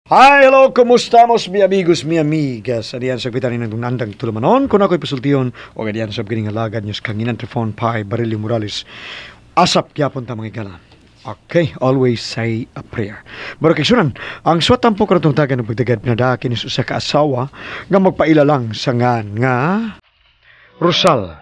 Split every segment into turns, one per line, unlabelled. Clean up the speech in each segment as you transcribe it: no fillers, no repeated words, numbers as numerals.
Hi, hello, kumusta mos, mi amigos, mi amigas? Adiyan sa pitanin ng tunandang tulumanon, kung ako'y pasultion, o adiyan sa kining alagad niyo sa kanginan Trifon Pai Barilio Morales. Asap gyapon ta mga igala. Okay, always say a prayer. Pero kaysunan, ang swat tampo karatong tagan ng pagdagad pinadaki ni usa ka asawa nga magpaila lang sa ngan nga Rosal.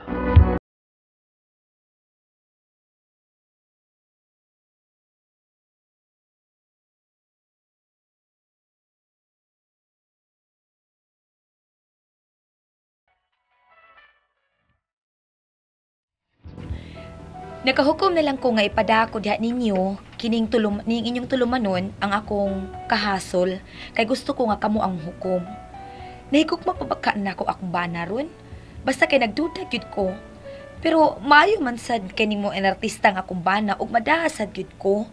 Nakahukom na lang ko nga ipadako diha ninyo kining tulum ning inyong tulumanon ang akong kahasol kay gusto ko nga kamo ang hukom. Nahigugma pa ba ka nako akong bana ron? Basta kay nagduda gyud ko. Pero maayo man sad kay nimo ang artista nga akong bana ug madahasad gyud ko.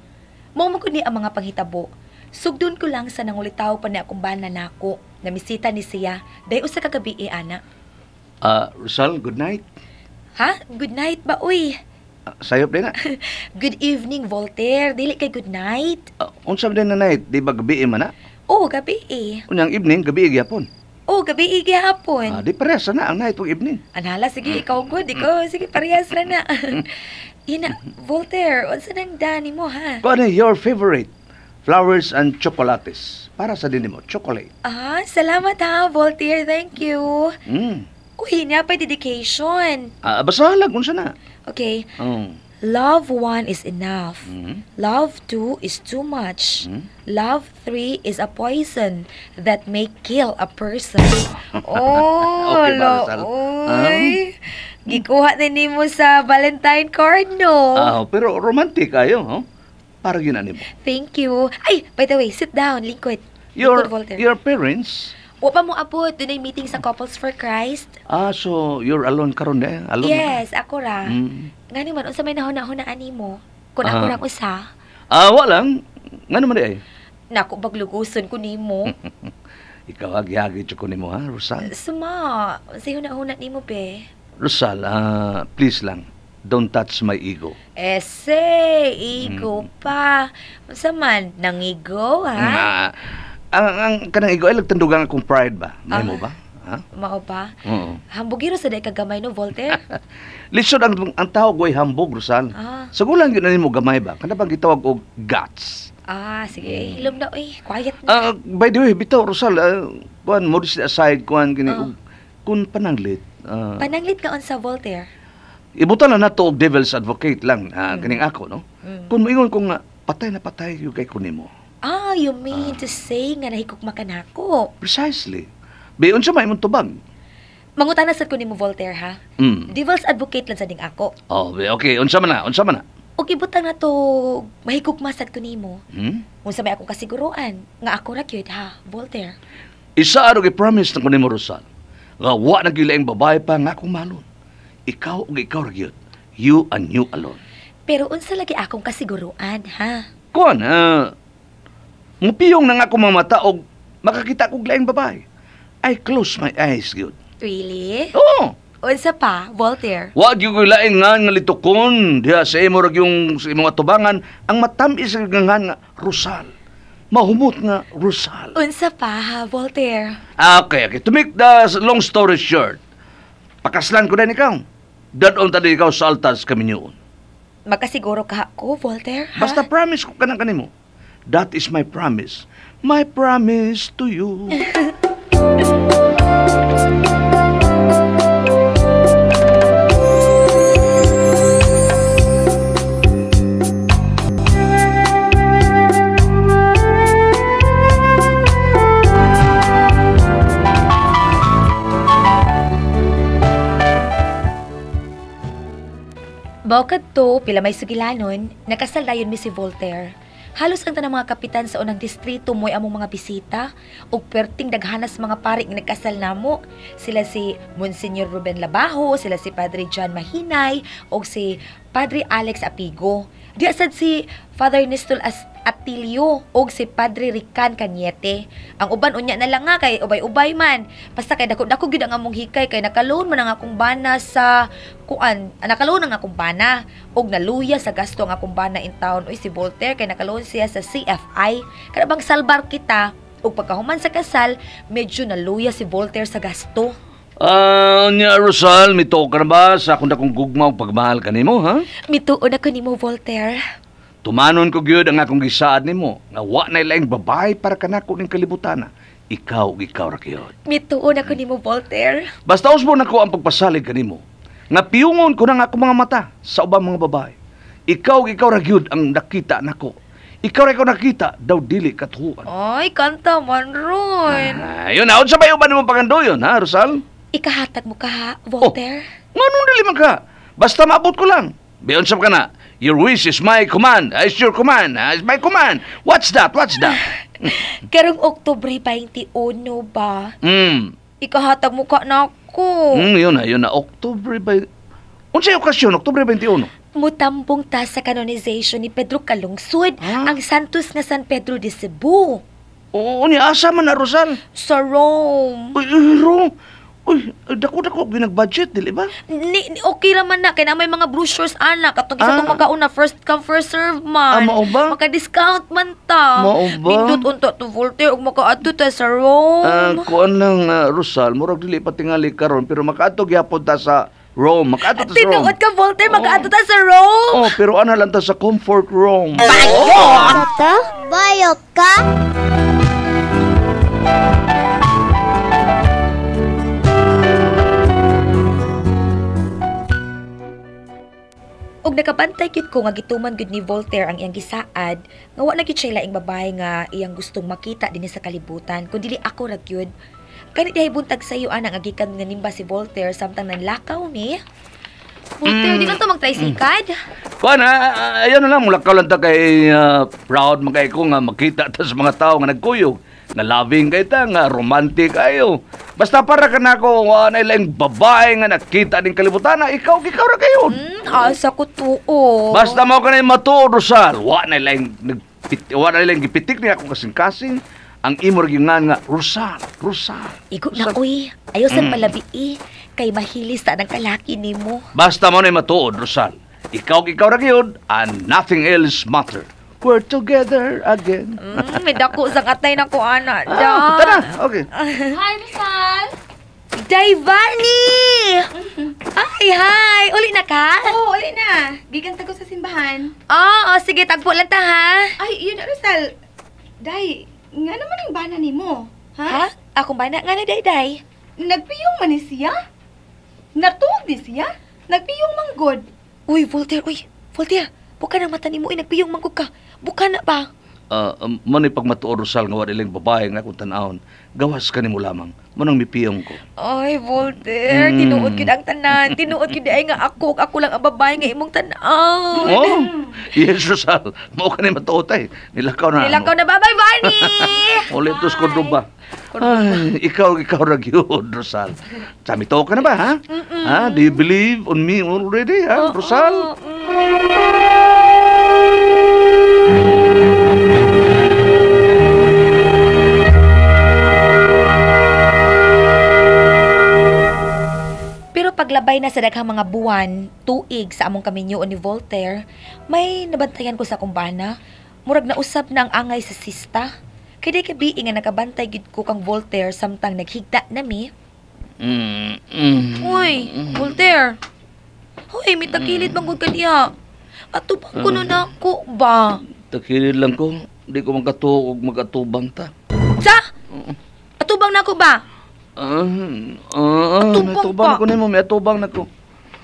Mao man gud ni ang mga panghitabo. Sugdon ko lang sa nangulitaw pa ni akong bana nako. Namisita ni siya day usa ka gabi ana.
Rosal, good night.
Ha? Good night ba uy?
Sayop din na.
Good evening, Voltaire. Dili kay good night.
Unsa man din na night, di ba gabi man na?
Oh, gabi eh.
Unyang evening, gabi gyapon.
Oh, gabi gyapon.
Di parehas na ang night ug evening.
Anhala, sige, ikaw good. Ikaw, sige, parehas ra na. Ina, Voltaire, unsa nang dani mo, ha?
Kuan your favorite? Flowers and chocolates. Para sa dinhi mo, chocolate.
Ah, salamat ha, Voltaire. Thank you. Uy, niya pa dedication.
Basta lang, unsa na.
Okay.
Oh.
Love one is enough. Love two is too much. Love three is a poison that may kill a person. Oh,
Okay, Maricel.
Uy. Gikuha na nimo sa Valentine card, no?
Pero romantic ayo, oh. Para yun ani mo.
Thank you. Ay, by the way, sit down, lingkod.
Your
Lingkod, Voltaire.
your parents?
Wa pa mo abot, dunay meeting sa Couples for Christ.
So you're alone karon eh? Alone?
Yes, ako ra. Ngano man, unsa may nahuna-hunaan nimo? Kung ako rang usa?
Wa lang. Ngano man di ay?
Nako, bagluguson ko nimo.
Ikaw agi-agi jud ko nimo ha, Rosal.
Suma, unsay huna-huna nimo be?
Rosal, please lang, don't touch my ego.
Ese, ego pa. Unsa man, nangigo ha?
Ang kanang ego ay nagtandugang akong pride ba? May mo ba? Ha?
Mao ba?
Oo.
Hambugiro sa day kagamay no, Voltaire?
Lisod ang tawag ay hambog, Rosal. Sa gulang yun na nimo gamay ba? Kana bang gitawag og guts?
Sige, hilom na oy, quiet na.
By the way, bitaw Rosal, kuan modesty aside kuan gini og kun pananglit.
Pananglit ka unsa, Voltaire?
Ibutan na nato og devil's advocate lang, kining ako no. Kun moingon ko nga patay na patay yung kay kunimo.
You mean to say nga nahigugma ka nako?
Precisely. Bi unsa may imong tubag?
Mangutana sad ko nimo, Voltaire, ha? Devil's advocate lang sa ding ako.
Oh, okay, unsa man na? Unsa man na?
Og ibutang na to mahigugma sad ko nimo. Unsa may akong kasiguruan nga ako ra gyud ha, Voltaire.
Isa aro gi-promise na ko nimo, Rosal. Nga wa na gyud laing babae pa nga akong mahalon. Ikaw ug ikaw ra gyud. You and you alone.
Pero unsa lagi akong kasiguruan, ha?
Kuan, mupiyong na nga akong mga mata og makakita kog laing babae. I close my eyes gyud.
Really?
Oo.
Unsa pa, Voltaire?
Wa gyud ko'y laing nga nga litukon diha sa imo ra gyung sa imong atubangan ang matam-is nga nga Rosal. Mahumot nga Rosal.
Unsa pa, ha, Voltaire?
Okay, okay. To make the long story short, pakaslan ko din ikaw. Dadon ta din ikaw sa altar sa kaminyoon.
Makasiguro ka ako, Voltaire, ha?
Basta promise ko kanang kanimo. That is my promise. My promise to you.
Bukod to, pila may sugilanon, nakasal dayon mi si Voltaire. Halos ang tanang mga kapitan sa unang distrito mo'y among mga bisita, ug perting daghanas mga pari nga nagkasal namo. Sila si Monsignor Ruben Labajo, sila si Padre John Mahinay, ug si Padre Alex Apigo. Di asad si Father Nestor Atilio ug si Padre Rican Cañete. Ang uban unya na lang nga kay ubay-ubay man. Basta kay dako-dako gyud ang among hikay kay nakaloon man ang akong bana sa kuan, nakaloon ang akong bana ug naluya sa gasto ang akong bana in town. Uy, si Voltaire kay nakaloon siya sa CFI. Kada bang salbar kita. Ug pagkahuman sa kasal, medyo naluya si Voltaire sa gasto.
Nya Rosal, mituo ka na ba sa akong dakong gugma ug pagmahal kanimo, ha?
Mituo na ko nimo, Voltaire.
Tumanon ko gyud ang akong gisaad nimo nga wa na laing babae para kanako ning kalibutan. Ikaw ug ikaw ra gyud.
Mituo na ko nimo, Voltaire.
Basta usbon nako ang pagpasalig kanimo. Nga piyungon ko na nga akong mga mata sa ubang mga babae. Ikaw ug ikaw ra gyud ang nakita nako. Ikaw ra ikaw nakita, daw dili katuan.
Ay, kanta man ron.
Ayun na, unsa ba yung uban nimong pangandoyon, ha, Rosal?
Ikahatag mo ka, ha, Voltaire?
Oh, nganong dili man ka? Basta maabot ko lang. Biyon sa ka na. Your wish is my command. It's your command. It's my command. What's that? What's that?
Karong Oktubre 21 ba? Ikahatag mo ka na ako.
Yun na, yun na. Oktubre ba? Unsay okasyon? Oktubre 21.
Mutambong ta sa canonization ni Pedro Calungsod, ang Santos nga San Pedro de Cebu.
Oo, ni asa man na, Rosal?
Sa Rome.
Uy, Rome. Uy, dako-dako ginag-budget, dili ba?
Ni, okay raman na, kaya na may mga brochures, anak. Katong isa tong makauna, first come, first serve man.
Mao ba?
Maka-discount man ta.
Mao ba?
Nindot unta to Voltaire, ug makaadto ta sa Rome.
Kuan lang, Rosal, murag dili pa tingali karon, pero makaadto gyapon ta sa Rome. Makaadto ta sa Rome.
Tinuod ka, Voltaire, makaadto ta sa Rome.
Oh, pero ana lang ta sa comfort room.
Tata, bayot ka?
Og nakabantay gyud ko nga gituman gyud ni Voltaire ang iyang gisaad nga wa na gyud siya laing babae nga iyang gustong makita dinhi sa kalibutan kun dili ako ra gyud. Kani dihay buntag sayo ana nga gikan nga nimba si Voltaire samtang nanlakaw mi. Voltaire, di lang to magtricycad.
Kuan, ayan na lang, mulakaw lang ta kay proud man kay ko nga makita ta sa mga tao nga nagkuyog, nga loving kay ta, nga romantic kayo. Basta para ka nako wa na laing babae nga nakita ning kalibutan na ikaw ikaw ra kayo.
Asa ko tuo.
Basta mao kanay matuod, Rosal, wa na laing wa na laing gipitik ni ako kasing-kasing ang imo ra gyud nga Rosal, Rosal.
Igo na oy. Ayaw sa palabi kay mahilis ta ng kalaki nimo.
Basta mo na matuod, Rosal. Ikaw ikaw ra gyud and nothing else matter. We're together again.
May dako sang atay na ko ana.
Tara, okay.
Hi, Rosal.
Davani! Ay, hi! Uli na ka?
Oo, uli na. Gikan ta ko sa simbahan.
Oo, sige, tagpo lang ta, ha?
Ay, yun na, Rosal. Day, nga naman ang bana nimo. Ha?
Ha? Akong bana? Nga na, day, day.
Nagpiyong man ni siya? Natuog ni siya? Nagpiyong manggod.
Uy, Voltaire, uy. Voltaire, buka na mata nimo, uy, nagpiyong manggod ka. Buka na ba?
Mano'y pagmatuod, Rosal, nga wala babae nga akong tanahon. Gawas ka nimo lamang. Manang mipiyong ko.
Ay, Voltaire, tinuod gyud ang tanan. Tinuod gyud ay nga ako. Ako lang ang babae nga imong tan-aw.
Oh, yes, Rosal. Mao ka ni matuod ay. Nilakaw na.
Nilakaw na. Bye-bye, Barney!
Ulit tos Cordoba. Ay, ikaw ra gyud, Rosal. Sami to ka na ba, ha? Ha? Do you believe on me already, ha, Rosal?
Pero paglabay na sa daghang mga buwan, tuig sa among kaminyo ni Voltaire, may nabantayan ko sa kumbana. Murag nausab na ang angay sa sista. Kay di kabi nga nakabantay gid ko kang Voltaire samtang naghigda nami. Uy, Voltaire. Uy, may takilid bang ka niya. Atubang ko nun ako ba?
Takilid lang ko. Di ko magkatuo og magatubang ta.
Sa? Atubang na ako ba? Atubang
atubang
pa.
ko nimo, may atubang na ko.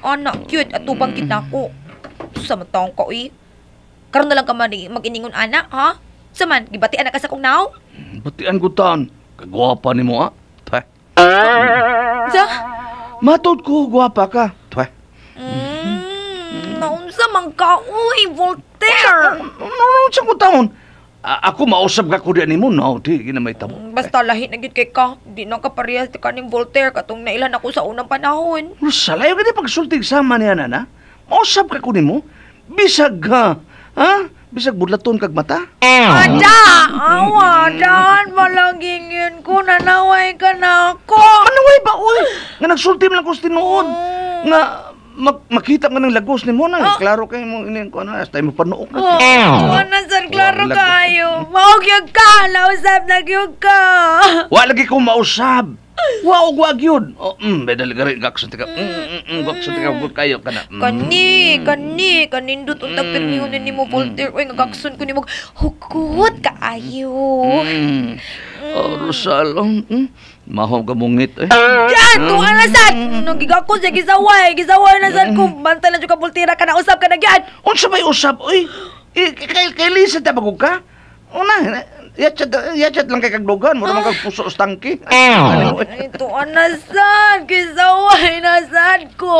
Anak, cute. Atubang kita ko. Sa matang ko, eh. Karon na lang ka man mag-iningon, anak, ha? Sa man, gibatian na ka sa kong naw?
Batian ko taon. Kagwapa ni mo, ah. Twe.
Sa?
Matod ko, gwapa ka. Twe.
Naunsa man ka, uy, Voltaire!
Naunsa ko taon? Ako mausab ka ko diyan nimo, no, di gina may tabo.
Basta lahi na gyud kay ka. Di na ka parehas ka ning Voltaire katong nailan ako sa unang panahon.
Rosal, ayaw ka di pagsultig sama niya, nana. Mausab ka ko nimo. Bisag ka, ha? Bisag budlaton kag mata.
Ada! Awa, daan malagingin ko. Nanaway ka na ako.
Manaway ba, uy? Nga nagsulti man lang ko sa tinuod. Nga makita nga ng lagos ni mo na. Klaro kayo mo, ini ko na, hasta mo panuok na.
Oh, na sir Klaro kayo. Mao gyud ka, nausab na gyud ka.
Wa lagi ko mausab. Wa og wa gyud. Oh, bedal gari gakson tika. Gakson tika gud kayo kana.
Kani, kani, kanindot untag pirmihon nimo Voltaire. Oy, ngagakson ko nimo. Hukot kaayo.
Oh, Rosal, mahaw ka mungit eh.
Yan, tuwa na sad. Nagigako sa gisaway, gisaway na sad ko. Bantay na jud ka Voltaire ka na usab ka na gyud.
Unsa may usab oy? Kay Lisa ta bagog ka? Una, yachat lang kay kagdugan, mura man kag puso sa tangki.
Ay, tuwa na sad, gisaway na sad ko.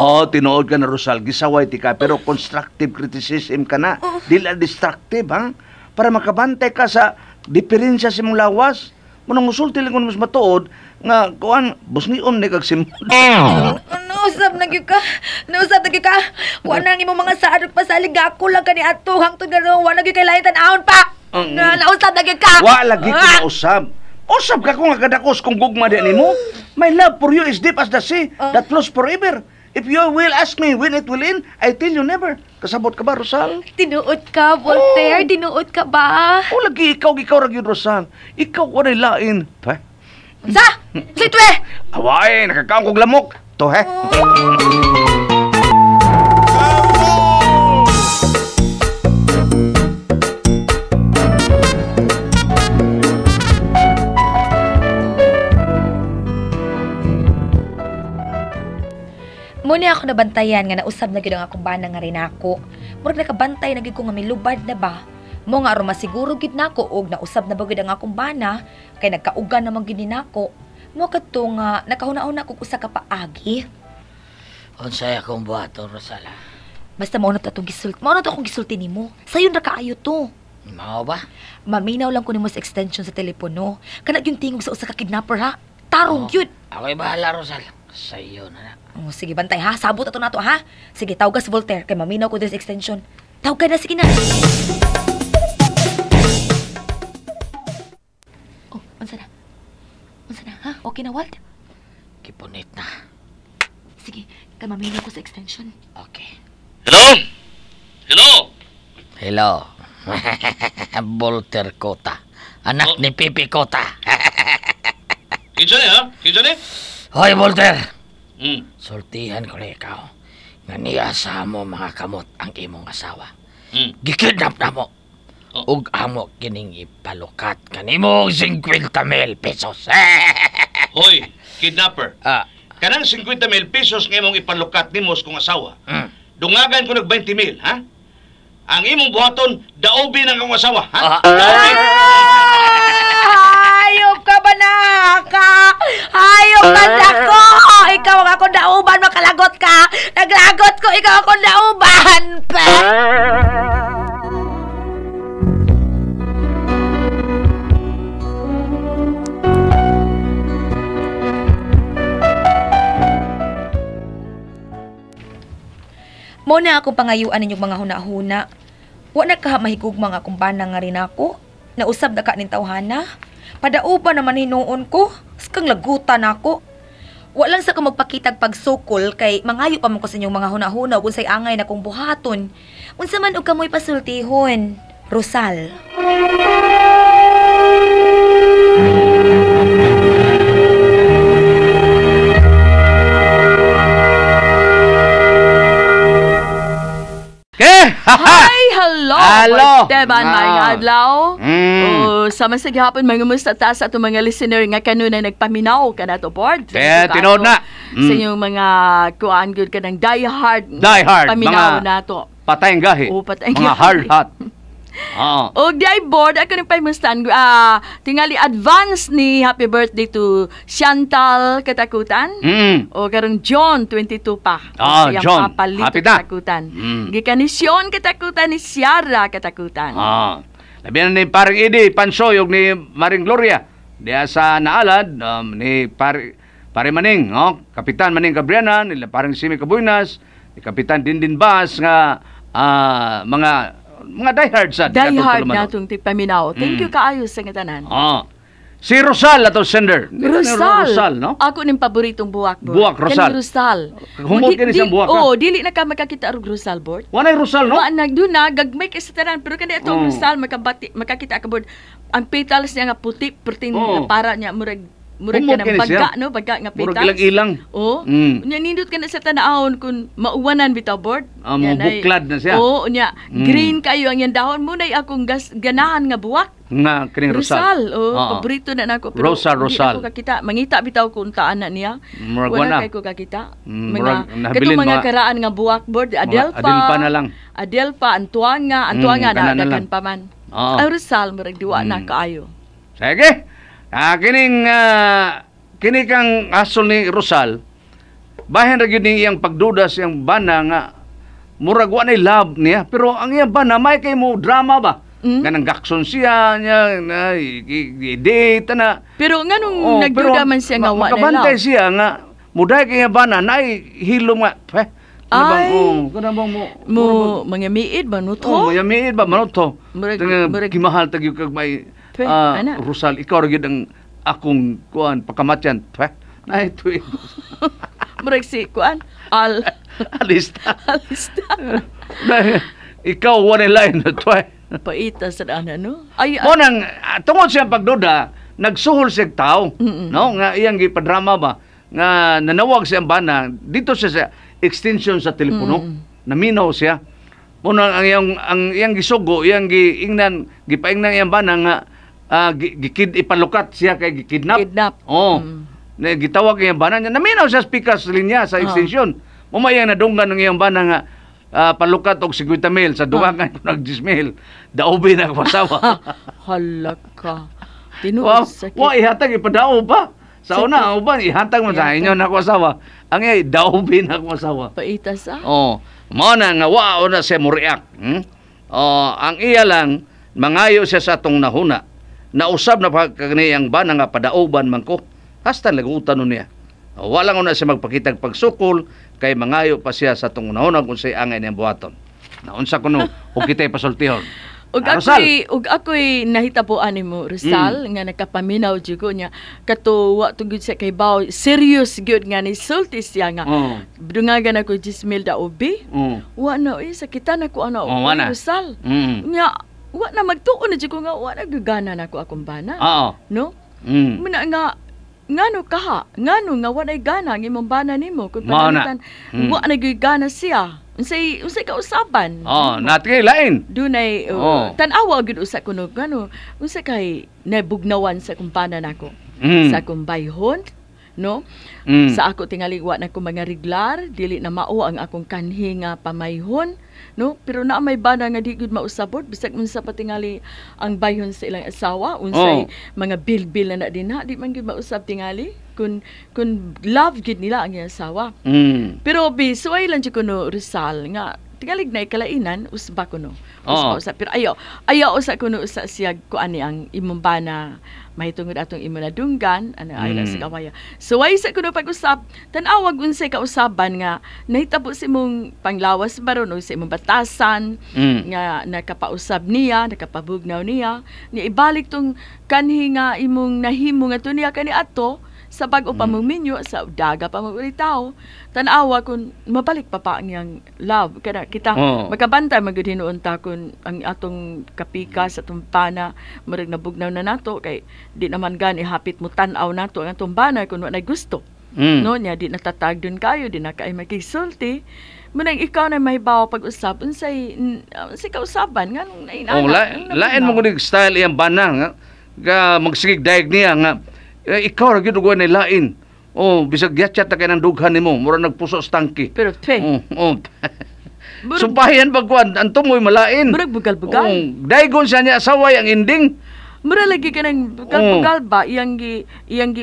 Oh, tinuod ka na Rosal, gisaway ti ka pero constructive criticism ka na. Dili destructive ha. Para makabantay ka sa diferensya sa imong lawas. Munang musulti lang mas matuod nga kuan busnion ni kag simod.
Nausab na gyud ka. Nausab na gyud ka. Wa na ang imong mga saad ug pasalig ako lang kani ato hangtod karon wa na gyud kay lain tan-awon pa. Nausab na gyud ka.
Wa lagi ko nausab. Usab ka ko nga kadakos kung gugma di nimo. My love for you is deep as the sea that flows forever. If you will ask me when it will end, I tell you never. Kasabot ka ba, Rosal?
Tinuod ka, Voltaire. Oh. Tinuod ka ba?
O lagi, ikaw ra gyud, Rosal. Ikaw walay lain. Pa?
Sa? Sitwe!
Away, nakakaon kog lamok. To, he?
Muna ako nabantayan nga nausab na gyud ang akong bana nga rinako. Murag nakabantay na gyud ko nga milubad na ba. Mo nga aron masiguro gyud nako og nausab na ba gyud ang akong bana kay nagkaugan naman gyud ni nako. Mo kadto nga nakahuna-huna kog usa ka paagi.
Unsay akong buhaton, Rosala?
Basta mao na to atong gisulti. Mao na to akong gisulti nimo. Sayon ra kaayo to.
Mao ba?
Maminaw lang ko nimo sa extension sa telepono. Kana gyud tingog sa usa ka kidnapper ha. Tarong gyud.
Ako'y bahala, Rosal. Sayo na na.
Oh, sige, bantay ha. Sabot ato nato ha. Sige, tawag ka si Voltaire kay maminaw ko diri sa extension. Tawag ka na, sige na. Oh, unsa na? Unsa na, ha? Okay na, Walt?
Kipunit na.
Sige, kay maminaw ko sa extension.
Okay.
Hello? Hello?
Hello. Voltaire Cota. Anak ni Pipi Cota.
Kinsa ni, ha? Kinsa ni?
Hoy, Voltaire! Sultihan ko na ikaw nga niya sa mo mga kamot ang imong asawa. Gikidnap na mo. Ug amo kining ipalukat kanimo 50,000 pesos.
Hoy, kidnapper. Kanang 50,000 pesos nga imong ipalukat nimo sa kong asawa. Dungagan ko nag 20,000, ha? Ang imong buhaton daobi ng akong asawa, ha? Daobi.
Hayop ka ba na ka? Hayop ka nako! Ikaw ang akong dauban, makalagot ka! Naglagot ko, ikaw akong dauban! Muna akong pangayuan ninyong mga huna-huna. Wa na ka mahigugma nga akong bana nga rin ako. Nausab na ka ning tawhana. Padauban naman hinuon ko. Skang lagutan ako. Wa lang sa ko magpakitag pagsukol kay mangayo pa man ko sa inyong mga huna-huna ug unsay angay na kong buhaton. Unsa man og kamoy pasultihon, Rosal.
Hi, hello!
Hello!
Teban, maayong adlaw. Sama sa gihapon, mangumusta ta sa atong mga listener nga kanunay nagpaminaw ka na to, board.
Tinuod na.
Sa inyong mga kuan good ka ng die-hard.
Die-hard.
Paminaw na to.
Patayng gahi.
Oo, patayng
mga
gahi.
Hard hat.
Og di board, ako ning pahimustan. Tingali advance ni happy birthday to Chantal Katakutan. O karong John 22 pa.
John.
Papa Lito
Happy na.
Katakutan. Gikan ni Sean Katakutan ni Ciara Katakutan.
Labi na ni Paring Idi Pansoy og ni Maring Gloria. Diya sa Naalad ni Pare Maning, oh, Kapitan Maning Cabriana, ni Paring Simi Cabuynas, ni Kapitan Dindin Bas nga mga diehard sa
diehard na itong tigpaminaw. Thank you kaayo sa tanan.
Si Rosal ato sender.
Rosal.
Rosal, no?
Ako ning paboritong buwak, Bort.
Buwak, Rosal.
Kaning Rosal.
Humot kini siyang buwak, ha?
Oo, dili na ka makakita og Rosal, Bort.
Wanay Rosal, no?
Wa nagduna na gagmay kay sa tanan pero kani atong Rosal makabati makakita ka, Bort. Ang petals niya nga puti, perting para niya murag murag
Humot
kanang
kini siya.
baga, no? Baga nga
Murag
petals.
ilang-ilang.
Oo. Unya nindot ka na sa tanawon kung mauwanan bitaw, Bort.
Ah, mo
Yan ay-
buklad na siya.
Oo, unya green kayo ang iyang dahon mo nay akong gas, ganahan nga buwak.
Nga kining Rosal.
Rosal, oh,
Oo.
paborito na nako pero
Rosa,
di
Rosal.
na ko kakita. Mangita bitaw kung taan na niya.
Murag
Wala
wala.
kay ko kakita. Mga
Murag nabilin
katong mga
mga-
karaan nga buwak, Bort,
Mga
Adelpha.
Adelpha na lang.
Adelpha, Antuanga, Antuanga
kana
na
na lang.
daghan pa man.
Oo.
Ay Rosal murag diwa na kaayo.
Sige. Kining kini kang asol ni Rosal. Bahin ra gyud ni iyang pagduda sa iyang bana nga murag wa nay love niya pero ang iyang bana may kay mo drama ba. Nga nang gakson siya niya na i-date na.
Pero nganong
Oh,
nagduda
pero
man siya nga wa na
makabantay
love.
siya nga muday kay iyang bana naay hilom nga. Peh, kana bang
Ay.
oh, kana bang mo
Mo mga miid ba no to?
Oh, mayamiid ba manuto?
Murag-
Tanga,
murag-
gimahal tag kag may
Peh, ana.
Rosal, ikaw ra gyud ang akong kuan pakamatyan. Peh, na ito.
Murag si kuan al
Alista.
alista.
Na, ikaw wala line na to.
Paita sa ana no. Ay,
Mo nang tungod siyang pagduda, nagsuhol siya tao, no? Nga iyang gipadrama ba nga nanawag siyang bana dito siya sa extension sa telepono. Naminaw siya. Mo nang ang iyang gisugo, iyang giingnan, gipaingnan iyang bana nga gikid ipalukat siya kay gikidnap.
Kidnap.
Oo. Na gitawag iyang bana niya. Naminaw siya speaker sa linya sa extension. Mo may iyang nadunggan ng iyang bana nga palukat og 50 mil sa dugangan ko nag 10 mil. Daobi na ako asawa.
Hala ka. Tinuod
Wa
sakit.
wa ihatag ipadao pa. Sa una, uban ihatag mo sa inyo na ako asawa. Ang iya daobi na ako asawa.
Paita sa.
Oh, mao na nga wa na siya mo react. Hmm? Oh, ang iya lang mangayo siya sa atong nahuna. Nausab na pa kaniyang bana nga padaoban man ko. Hasta lagutan nun niya. Oh, wala una siya magpakitag pagsukol kay mangayo pa siya sa atong nahuna kung say angay niyang buhaton. Naunsa kuno og kitay pasultihon.
Ug
Rosal.
ako'y nahitabuan nimo Rosal nga nakapaminaw jud ko niya kato wa to gyud siya kay baw serious gyud nga ni sulti siya nga dungagan ako 10 mil da ubi. Wa na oy sakitan ako ana
Oh, wa na.
Rosal. Nya wa na magtuon na jud ko nga wa na gugana nako akong bana.
Oo.
No? Muna nga ngano kaha ngano nga wa nay gana ang imong bana nimo kung
Mao na.
pananglitan wa na gyud gana siya. Unsay kausaban?
Oh, natingay lain.
Dunay tan-awa gyud usa kuno ngano unsa kay nabugnawan sa akong bana nako. Sa akong bayhon, no? Sa ako tingali wa na ko mga reglar, dili na mao ang akong kanhi nga pamayhon, no? Pero naa may bana nga di gyud mausabot bisag unsa pa tingali ang bayhon sa ilang asawa, unsay mga bilbil na na dinha, di man gyud mausab tingali kun love gyud nila ang iyang asawa. Pero bi suway lang jud kuno Rizal nga tingalig na kalainan usba kuno. Usba usa pero ayo usa kuno usa siya kuan ni ang imong bana mahitungod atong imo nadunggan ana ay lang sa kawaya. Suway sa kuno pag-usab tan-awag unsay kausaban nga nahitabo sa imong panglawas baron o sa imong batasan nga nakapausab niya, nakapabugnaw niya, niya ibalik tong kanhi nga imong nahimo nga to niya kani ato sa bag-o pa mong minyo, sa daga pa mong ulitaw, tan-awa kung mabalik pa pa ang iyang love. Kada kita makabantay magud hinuon ta kung ang atong kapika sa atong bana murag nabugnaw na nato kay di naman gani hapit mo tan-aw nato ang atong bana kung wa nay gusto. No nya di natatag dun kayo, di na kay makisulti. Munang ikaw na may bawa pag-usab unsay unsay kausaban nga nung nainana.
Oh, lain mo kunig style iyang bana nga ga magsigig daig niya nga ikaw ra gyud og walay lain. Oh, bisag yatchat ta kay nang dughan nimo, mura nagpuso sa tangki.
Pero pe.
Oh. Sumpayan pagkuan, ang tumoy malain.
Murag bugal-bugal.
Oh, daigon siya niya saway ang ending.
Mura lagi ka ng bugal-bugal ba iyang gi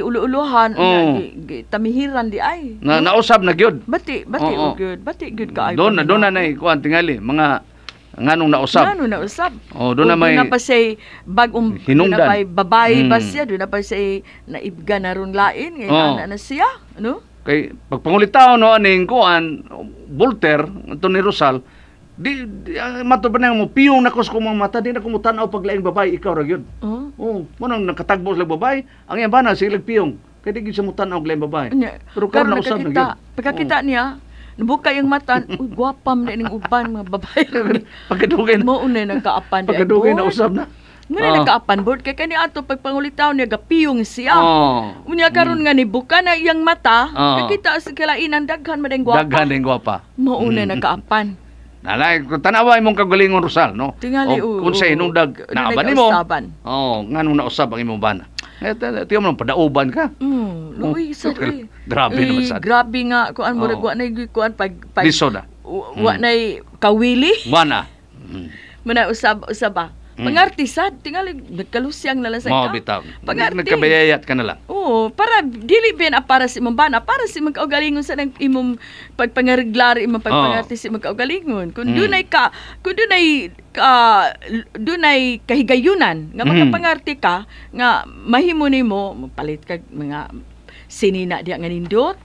ulo-ulohan, gi tamihiran di ay.
Na nausab na gyud.
Bati og gyud, bati gyud kaayo.
Doon na nay kuan tingali mga nganong nausab.
Ngano nausab?
Oh, doon na may
doon na pa siya bagong
hinungdan.
Doon na pa'y babae ba siya, doon na pa siya naibga na ron lain ngayon ana na siya, no?
Kay pagpangulitaw no aning kuan Voltaire ato ni Rosal Di, mato ba nang mo piyong nako sa kumang mata, di na ko mutanaw pag laing babae, ikaw ra gyud.
Oh.
Oh, mo nang nakatagbo sa babae, ang iyang bana sige piyong. Kay di gyud siya mutanaw og laing babae.
Nya,
Pero karon nausab na gyud.
Pagkakita niya, nabuka yung mata, uy, gwapa man ning uban mga babae.
Pagkadugay na.
Mao na nagkaapan di ay,
Pagkadugay na
board.
usab na.
Mao na nagkaapan board kay kani ato pagpangulitaw niya gapiyong siya.
Oh.
Unya karon nga nibuka na iyang mata,
Oh.
kakita sa kalainan daghan man ang gwapa.
Daghan din gwapa.
Mao na nagkaapan.
Nalay, kung tanawa imong kagalingon Rosal, no?
Tingali,
O,
oo,
kung sa
oo.
hinungdag,
Dunay
naaba nimo.
kausaban.
Oo, nganong nausab ang imong bana. Eh, tiyo mo nang padauban ka.
Luoy sad
Oh,
uy.
Grabe naman sad.
Grabe nga kuan murag
Oo.
wa nay kuan pag pag
Lisod ah.
wa nay kawili.
Wana.
Muna usab usab ba. Pangarti sad tingali nagkalusyang na lang sa
Mao
ka.
bitaw.
Pangarti.
Nagkabayayat ka na lang.
Oo, para dili ben para sa imong bana, para sa imong kaugalingon sa nang imong pagpangariglar, imong pagpangarti sa imong kaugalingon. Kung dunay ka, kung dunay ka, dunay kahigayunan nga makapangarti ka nga mahimo nimo mapalit kag mga sinina diha nga nindot.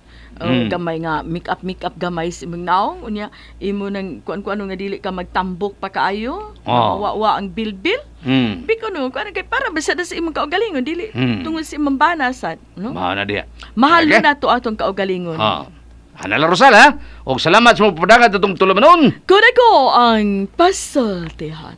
Gamay nga make up gamay sa imong naong unya imo nang kuan-kuan nga dili ka magtambok pa kaayo.
Oh.
Wa-wa ang bilbil. Biko no, kuan kay para basta na sa imong kaugalingon dili tungod sa imong bana sad, no?
Mao na diha.
Mahal
Okay.
na to atong kaugalingon.
Ha. Ana la Rosal ha. Og salamat sa mga padangat atong tulumanon.
Kuna ko ang pasultihan.